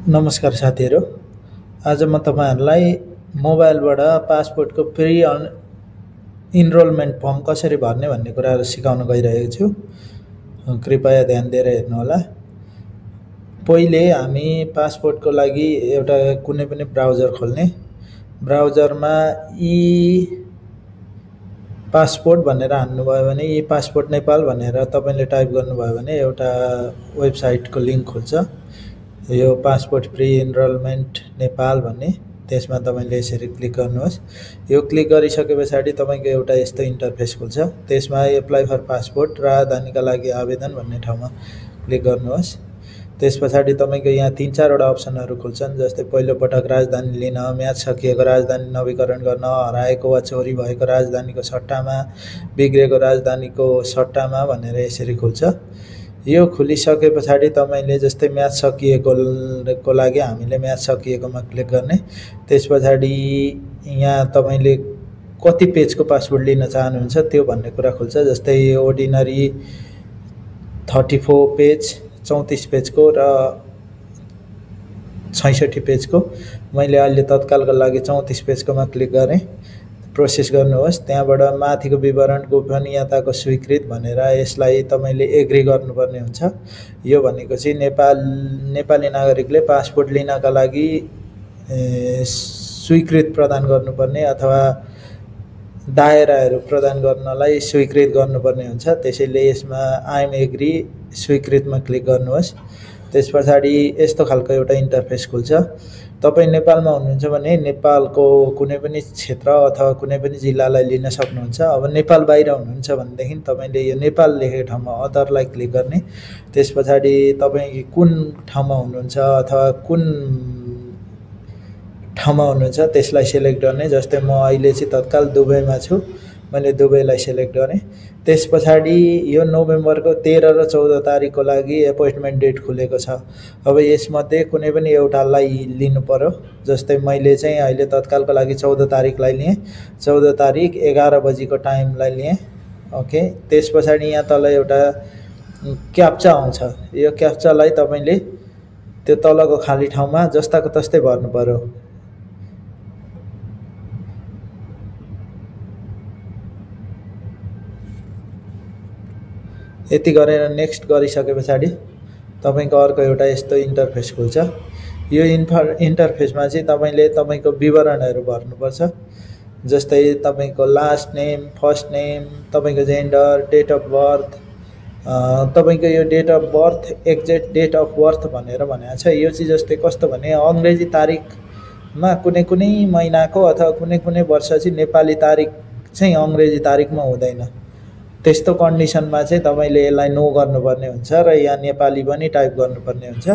नमस्कार साथीहरू। आज म तपाईँहरूलाई मोबाइलबाट पासपोर्टको प्री इनरोलमेन्ट फर्म कसरी भर्ने भन्ने कुराहरू सिकाउन गइरहेको छु। कृपया ध्यान दिएर हेर्नुहोला। पहिले हामी पासपोर्टको लागि एउटा कुनै पनि ब्राउजर खोल्ने। ब्राउजरमा ई पासपोर्ट भनेर हान्नुभयो भने ई पासपोर्ट नेपाल भनेर तपाईँले टाइप गर्नुभयो भने एउटा वेबसाइटको लिङ्क खुल्छ। यो पासपोर्ट प्री इनरोलमेन्ट नेपाल भन्ने, त्यसमा तपाईँले यसरी क्लिक गर्नुहोस्। यो क्लिक गरिसके पछाडि तपाईँको एउटा यस्तो इन्टरफेस खुल्छ। त्यसमा एप्लाई फर पासपोर्ट राजधानीका लागि आवेदन भन्ने ठाउँमा क्लिक गर्नुहोस्। त्यस पछाडि तपाईँको यहाँ 3-4वटा अप्सनहरू खुल्छन्। जस्तै पहिलो पटक राजधानी लिन, म्याद सकिएको राजधानी नवीकरण गर्न, हराएको वा चोरी भएको राजधानीको सट्टामा, बिग्रेको राजधानीको सट्टामा भनेर यसरी खुल्छ। यो खुलिसके पछाडि तपाईँले जस्तै म्याद सकिएको लागि हामीले म्याद सकिएकोमा क्लिक गर्ने। त्यस पछाडि यहाँ तपाईँले कति पेजको पासपोर्ट लिन चाहनुहुन्छ त्यो भन्ने कुरा खुल्छ। जस्तै अर्डिनरी 34 पेज, 34 पेजको र 66 पेजको। मैले अहिले तत्कालको लागि 34 पेजकोमा क्लिक गरेँ। प्रोसेस गर्नुहोस्। त्यहाँबाट माथिको विवरण गोपनीयताको स्वीकृत भनेर यसलाई तपाईँले एग्री गर्नुपर्ने हुन्छ। यो भनेको चाहिँ नेपाली नागरिकले पासपोर्ट लिनका लागि स्वीकृत प्रदान गर्नुपर्ने अथवा दायराहरू प्रदान गर्नलाई स्वीकृत गर्नुपर्ने हुन्छ। त्यसैले यसमा आइएम एग्री स्वीकृतमा क्लिक गर्नुहोस्। त्यस पछाडि यस्तो खालको एउटा इन्टरफेस खुल्छ। तपाईँ नेपालमा हुनुहुन्छ भने नेपालको कुनै पनि क्षेत्र अथवा कुनै पनि जिल्लालाई लिन सक्नुहुन्छ। अब नेपाल बाहिर हुनुहुन्छ भनेदेखि तपाईँले यो नेपाल लेखेको ठाउँमा अदरलाई क्लिक गर्ने। त्यस पछाडि तपाईँ कुन ठाउँमा हुनुहुन्छ अथवा कुन ठाउँमा हुनुहुन्छ त्यसलाई सेलेक्ट गर्ने। जस्तै म अहिले चाहिँ तत्काल दुबईमा छु, मैले दुबईलाई सेलेक्ट गरेँ। त्यस पछाडि यो नोभेम्बरको 13 र 14 तारिकको लागि एपोइन्टमेन्ट डेट खुलेको छ। अब यसमध्ये कुनै पनि एउटालाई लिनु पर्यो। जस्तै मैले चाहिँ अहिले तत्कालको लागि 14 तारिकलाई लिएँ। 14 तारिक 11 बजीको टाइमलाई लिएँ। ओके। त्यस पछाडि यहाँ तल एउटा क्याप्चा आउँछ। यो क्याप्चालाई तपाईँले त्यो तलको खाली ठाउँमा जस्ताको तस्तै भर्नु पर्यो। यति गरेर नेक्स्ट गरिसके पछाडि तपाईँको अर्को एउटा यस्तो इन्टरफेस खुल्छ। यो इन्टरफेसमा चाहिँ तपाईँले तपाईँको विवरणहरू भर्नुपर्छ। जस्तै तपाईँको लास्ट नेम, फर्स्ट नेम, तपाईँको जेन्डर, डेट अफ बर्थ। तपाईँको यो date of birth exact date of birth भनेर भनेको छ। यो चाहिँ जस्तै कस्तो भने अङ्ग्रेजी तारिकमा कुनै कुनै महिनाको अथवा कुनै कुनै वर्ष चाहिँ नेपाली तारिक चाहिँ अङ्ग्रेजी तारिकमा हुँदैन। त्यस्तो कन्डिसनमा चाहिँ तपाईँले यसलाई नो गर्नुपर्ने हुन्छ र यहाँ नेपाली पनि टाइप गर्नुपर्ने हुन्छ।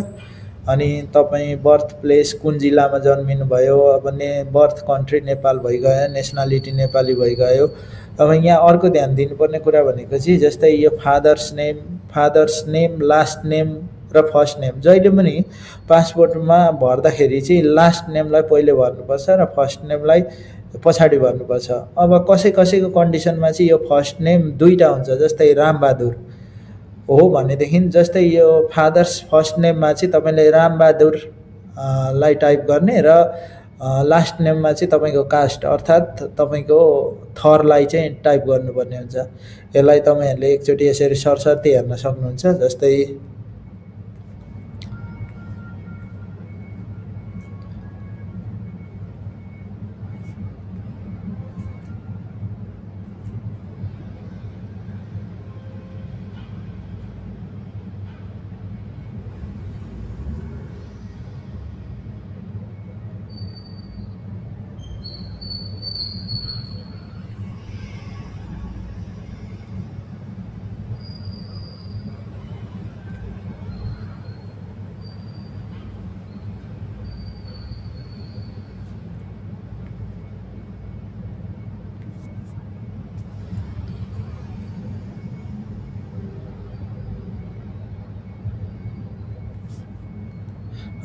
अनि तपाईँ बर्थ प्लेस कुन जिल्लामा जन्मिनु भयो, अब बर्थ कन्ट्री नेपाल भइगयो, नेसनालिटी नेपाली भइगयो। अब यहाँ अर्को ध्यान दिनुपर्ने कुरा भनेको चाहिँ जस्तै यो फादर्स नेम, लास्ट नेम र फर्स्ट नेम जहिले पनि पासपोर्टमा भर्दाखेरि चाहिँ लास्ट नेमलाई पहिले भर्नुपर्छ र फर्स्ट नेमलाई पछाडि भर्नुपर्छ। अब कसैको कन्डिसनमा चाहिँ यो फर्स्ट नेम दुईटा हुन्छ। जस्तै रामबहादुर हो भनेदेखि जस्तै यो फादर्स फर्स्ट नेममा चाहिँ तपाईँले रामबहादुर लाई टाइप गर्ने र लास्ट नेममा चाहिँ तपाईँको कास्ट अर्थात् तपाईँको थरलाई चाहिँ टाइप गर्नुपर्ने हुन्छ। यसलाई तपाईँहरूले एकचोटि यसरी सरसर्ती हेर्न सक्नुहुन्छ। जस्तै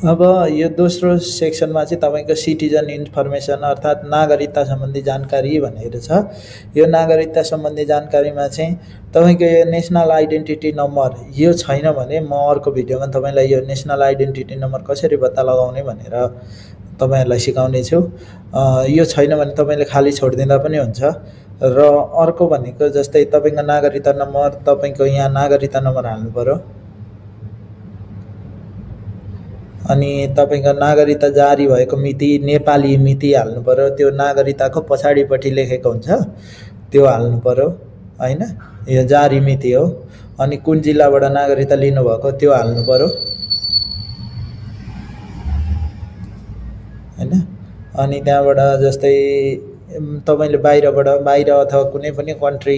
अब यो दोस्रो सेक्सनमा चाहिँ तपाईँको सिटिजन इन्फर्मेसन अर्थात् नागरिकता सम्बन्धी जानकारी भनेर छ। यो नागरिकता सम्बन्धी जानकारीमा चाहिँ तपाईँको यो नेसनल आइडेन्टिटी नम्बर यो छैन भने म अर्को भिडियोमा तपाईँलाई यो नेसनल आइडेन्टिटी नम्बर कसरी पत्ता लगाउने भनेर तपाईँहरूलाई सिकाउने छु। यो छैन भने तपाईँले खाली छोडिदिँदा पनि हुन्छ। र अर्को भनेको जस्तै तपाईँको नागरिकता नम्बर, तपाईँको यहाँ नागरिकता नम्बर हाल्नु पर्यो। अनि तपाईँको नागरिकता जारी भएको मिति नेपाली मिति हाल्नु पर्यो। त्यो नागरिकताको पछाडिपट्टि लेखेको हुन्छ त्यो हाल्नु पर्यो हैन। यो जारी मिति हो। अनि कुन जिल्लाबाट नागरिकता लिनुभएको त्यो हाल्नु पर्यो हैन। अनि त्यहाँबाट जस्तै तपाईँले बाहिर अथवा कुनै पनि कन्ट्री,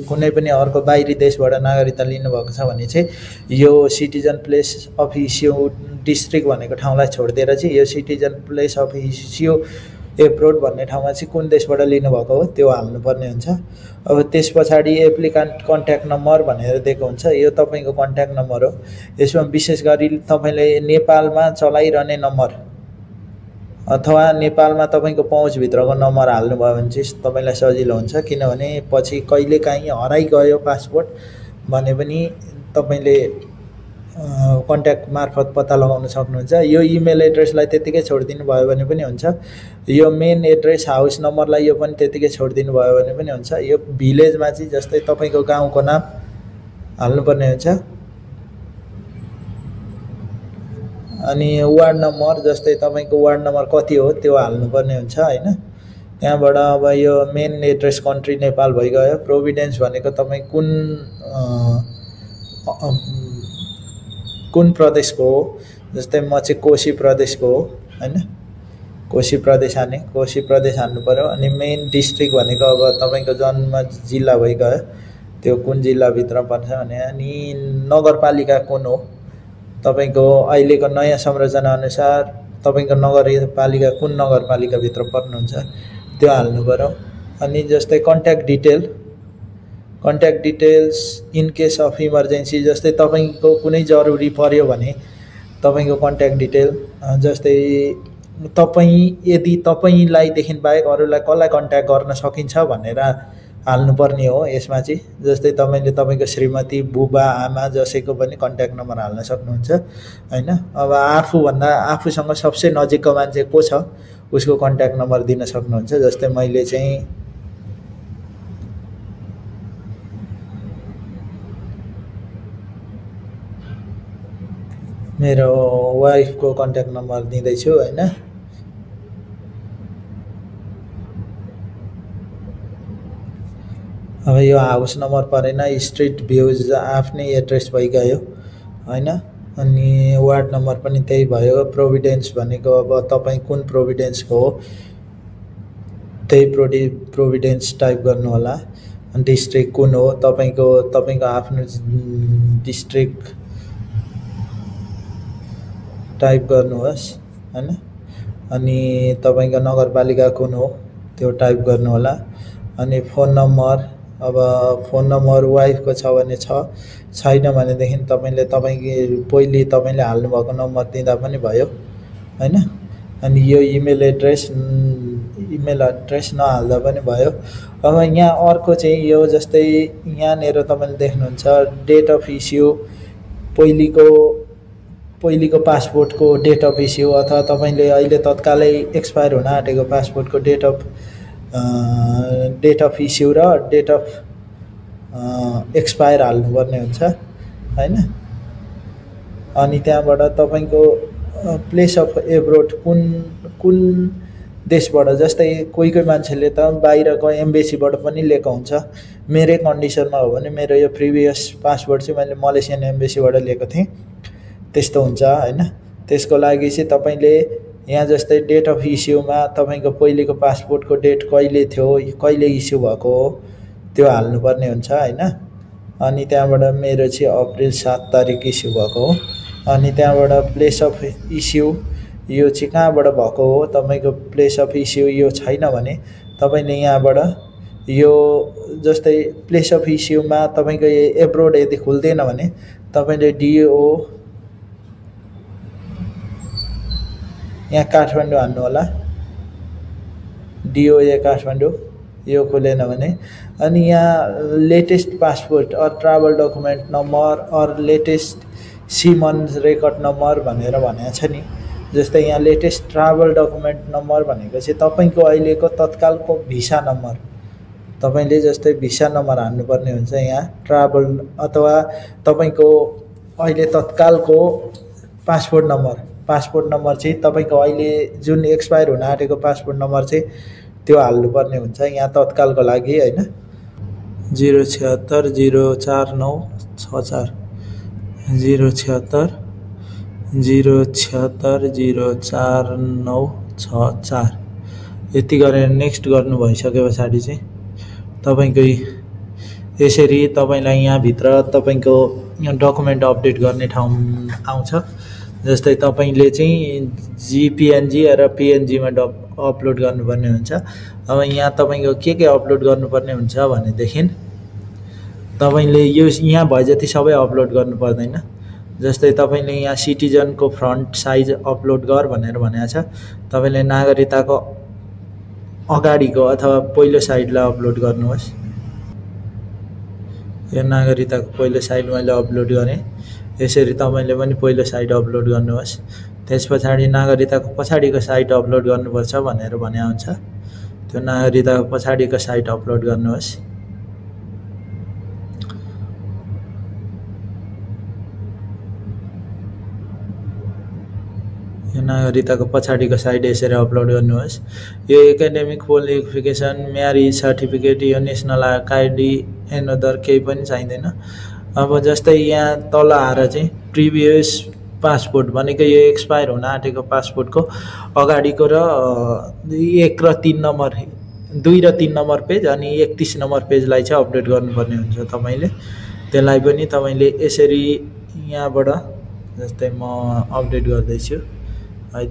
कुनै पनि अर्को बाहिरी देशबाट नागरिकता लिनुभएको छ भने चाहिँ यो citizen place of issue district भनेको ठाउँलाई छोडिदिएर चाहिँ यो citizen place of issue abroad भन्ने ठाउँमा चाहिँ कुन देशबाट लिनुभएको हो त्यो हाल्नुपर्ने हुन्छ। अब त्यस पछाडि एप्लिकान्ट कन्ट्याक्ट नम्बर भनेर दिएको हुन्छ। यो तपाईँको कन्ट्याक्ट नम्बर हो। यसमा विशेष गरी तपाईँले नेपालमा चलाइरहने नम्बर अथवा नेपालमा तपाईँको पहुँचभित्रको नम्बर हाल्नुभयो भने चाहिँ तपाईँलाई सजिलो हुन्छ। किनभने पछि कहिलेकाहीँ हराइगयो पासपोर्ट भने पनि तपाईँले कन्ट्याक्ट मार्फत पत्ता लगाउन सक्नुहुन्छ। यो इमेल एड्रेसलाई त्यतिकै छोडिदिनु भयो भने पनि हुन्छ। यो मेन एड्रेस हाउस नम्बरलाई यो पनि त्यतिकै छोडिदिनु भयो भने पनि हुन्छ। यो भिलेजमा चाहिँ जस्तै तपाईँको गाउँको नाम हाल्नुपर्ने हुन्छ। अनि वार्ड नम्बर जस्तै तपाईँको वार्ड नम्बर कति हो त्यो हाल्नुपर्ने हुन्छ हैन। त्यहाँबाट अब यो मेन एड्रेस कन्ट्री नेपाल भइगयो। प्रोभिडेन्स भनेको तपाईँ कुन प्रदेशको हो। जस्तै म चाहिँ कोशी प्रदेशको हो हैन। कोशी प्रदेश हाल्नु पर्यो। अनि मेन डिस्ट्रिक्ट भनेको अब तपाईँको जन्म जिल्ला भइगयो त्यो कुन जिल्लाभित्र पर्छ भने। अनि नगरपालिका कुन हो, तपाईँको अहिलेको नयाँ संरचना अनुसार तपाईँको नगरपालिका कुन नगरपालिकाभित्र पर्नुहुन्छ त्यो हाल्नु पर्यो। अनि जस्तै contact details in case of emergency, जस्तै तपाईँको कुनै जरुरी पर्यो भने तपाईँको कन्ट्याक्ट डिटेल, जस्तै यदि तपाईँलाईदेखि बाहेक अरूलाई कसलाई कन्ट्याक्ट गर्न सकिन्छ भनेर हाल्नुपर्ने हो यसमा चाहिँ। जस्तै तपाईँले तपाईँको श्रीमती, बुबा, आमा जसैको पनि कन्ट्याक्ट नम्बर हाल्न सक्नुहुन्छ हैन। अब आफूसँग सबसे नजिकको मान्छे को छ उसको कन्ट्याक्ट नम्बर दिन सक्नुहुन्छ। जस्तै मैले चाहिँ मेरो वाइफको कन्ट्याक्ट नम्बर दिँदैछु हैन। अब यो हाउस नम्बर परेन, स्ट्रिट भ्युज आफ्नै एड्रेस भइगयो हैन। अनि वार्ड नम्बर पनि त्यही भयो। प्रोभिडेन्स भनेको अब तपाईँ कुन प्रोभिडेन्सको हो त्यही प्रोभिडेन्स टाइप गर्नु होला। डिस्ट्रिक्ट कुन हो तपाईँको आफ्नो डिस्ट्रिक्ट टाइप गर्नुहोस् हैन। अनि तपाईँको नगरपालिका कुन हो त्यो टाइप गर्नु होला। अनि फोन नम्बर, अब फोन नम्बर वाइफको छ भने छैन भनेदेखि तपाईँले तपाईँले हाल्नुभएको नम्बर दिँदा पनि भयो हैन। अनि यो इमेल एड्रेस नहाल्दा पनि भयो। अब यहाँ अर्को चाहिँ यो जस्तै यहाँनिर तपाईँले देख्नुहुन्छ डेट अफ इस्यु, पहिलेको पासपोर्टको डेट अफ इस्यु अथवा तपाईँले अहिले तत्कालै एक्सपायर हुन आँटेको पासपोर्टको डेट अफ इस्यु र डेट अफ एक्सपायर हाल्नुपर्ने हुन्छ हैन। अनि त्यहाँबाट तपाईँको प्लेस अफ एब्रोड कुन देशबाट, जस्तै कोही मान्छेले त बाहिरको एम्बेसीबाट पनि लिएको हुन्छ। मेरै कन्डिसनमा हो भने मेरो यो प्रिभियस पासपोर्ट चाहिँ मैले मलेसियन एम्बेसीबाट लिएको थिएँ, त्यस्तो हुन्छ हैन। त्यसको लागि चाहिँ तपाईँले यहाँ जस्तै डेट अफ इस्युमा तपाईँको पहिलेको पासपोर्टको डेट कहिले थियो, कहिले इस्यु भएको हो त्यो हाल्नुपर्ने हुन्छ हैन। अनि त्यहाँबाट मेरो चाहिँ अप्रिल 7 तारिक इस्यु भएको हो। अनि त्यहाँबाट प्लेस अफ इस्यु यो चाहिँ कहाँबाट भएको हो, तपाईँको प्लेस अफ इस्यु यो छैन भने तपाईँले यहाँबाट यो जस्तै प्लेस अफ इस्युमा तपाईँको एब्रोड यदि खुल्दैन भने तपाईँले यहाँ काठमाडौँ हान्नु होला, DOA काठमाडौँ यो खोलेन भने। अनि यहाँ latest passport or travel document number or latest seaman's record number भनेर भनेको छ नि। जस्तै यहाँ लेटेस्ट ट्राभल डकुमेन्ट नम्बर भनेको चाहिँ तपाईँको अहिलेको तत्कालको भिसा नम्बर, तपाईँले जस्तै भिसा नम्बर हान्नुपर्ने हुन्छ यहाँ ट्राभल, अथवा तपाईँको अहिले तत्कालको पासपोर्ट नम्बर चाहिँ तपाईँको अहिले जुन एक्सपायर हुन आँटेको पासपोर्ट नम्बर चाहिँ त्यो हाल्नुपर्ने हुन्छ यहाँ तत्कालको लागि हैन। 076 04964 076 076 04964 यति गरेर नेक्स्ट गर्नु भइसके पछाडि चाहिँ तपाईको यसरी तपाईलाई यहाँ भित्र तपाईको डकुमेन्ट अपडेट गर्ने ठाउँ आउँछ। जस्तै तपाईले चाहिँ जीपीएनजी र पीएनजी मा अपलोड गर्नुपर्ने हुन्छ। अब यहाँ तपाईको के अपलोड गर्नुपर्ने हुन्छ भनेदेखि तपाईले यो यहाँ भए जति सबै अपलोड गर्नु पर्दैन। जस्तै तपाईले यहाँ सिटिजनको फ्रन्ट साइज अपलोड गर भनेर भनेको छ, तपाईले नागरिकताको अगाडिको अथवा पहिलो साइडलाई अपलोड गर्नुहोस्। यो नागरिकताको पहिलो साइड मैले अपलोड गरेँ, यसरी तपाईले पनि पहिलो साइड अपलोड गर्नुहोस्। त्यसपछि नागरिकताको पछाडिको साइट अपलोड गर्नुपर्छ भनेर भने हुन्छ, त्यो नागरिकताको पछाडिको साइट अपलोड गर्नुहोस्। यो नागरिकताको पछाडिको साइट यसरी अपलोड गर्नुहोस्। यो एकाडेमिक क्वालिफिकेसन, म्यारिज सर्टिफिकेट, यो नेसनल आइडी एन्ड अदर केही पनि चाहिँदैन। अब जस्तै यहाँ तल आएर चाहिँ प्रिभियस पासपोर्ट भनेको यो एक्सपायर हुन आँटेको पासपोर्टको अगाडिको र 1 र 3 नम्बर 2 र 3 नम्बर पेज अनि 31 नम्बर पेजलाई चाहिँ अपडेट गर्नुपर्ने हुन्छ तपाईले। त्यसलाई पनि तपाईले यसरी यहाँबाट जस्तै म अपडेट गर्दैछु है त।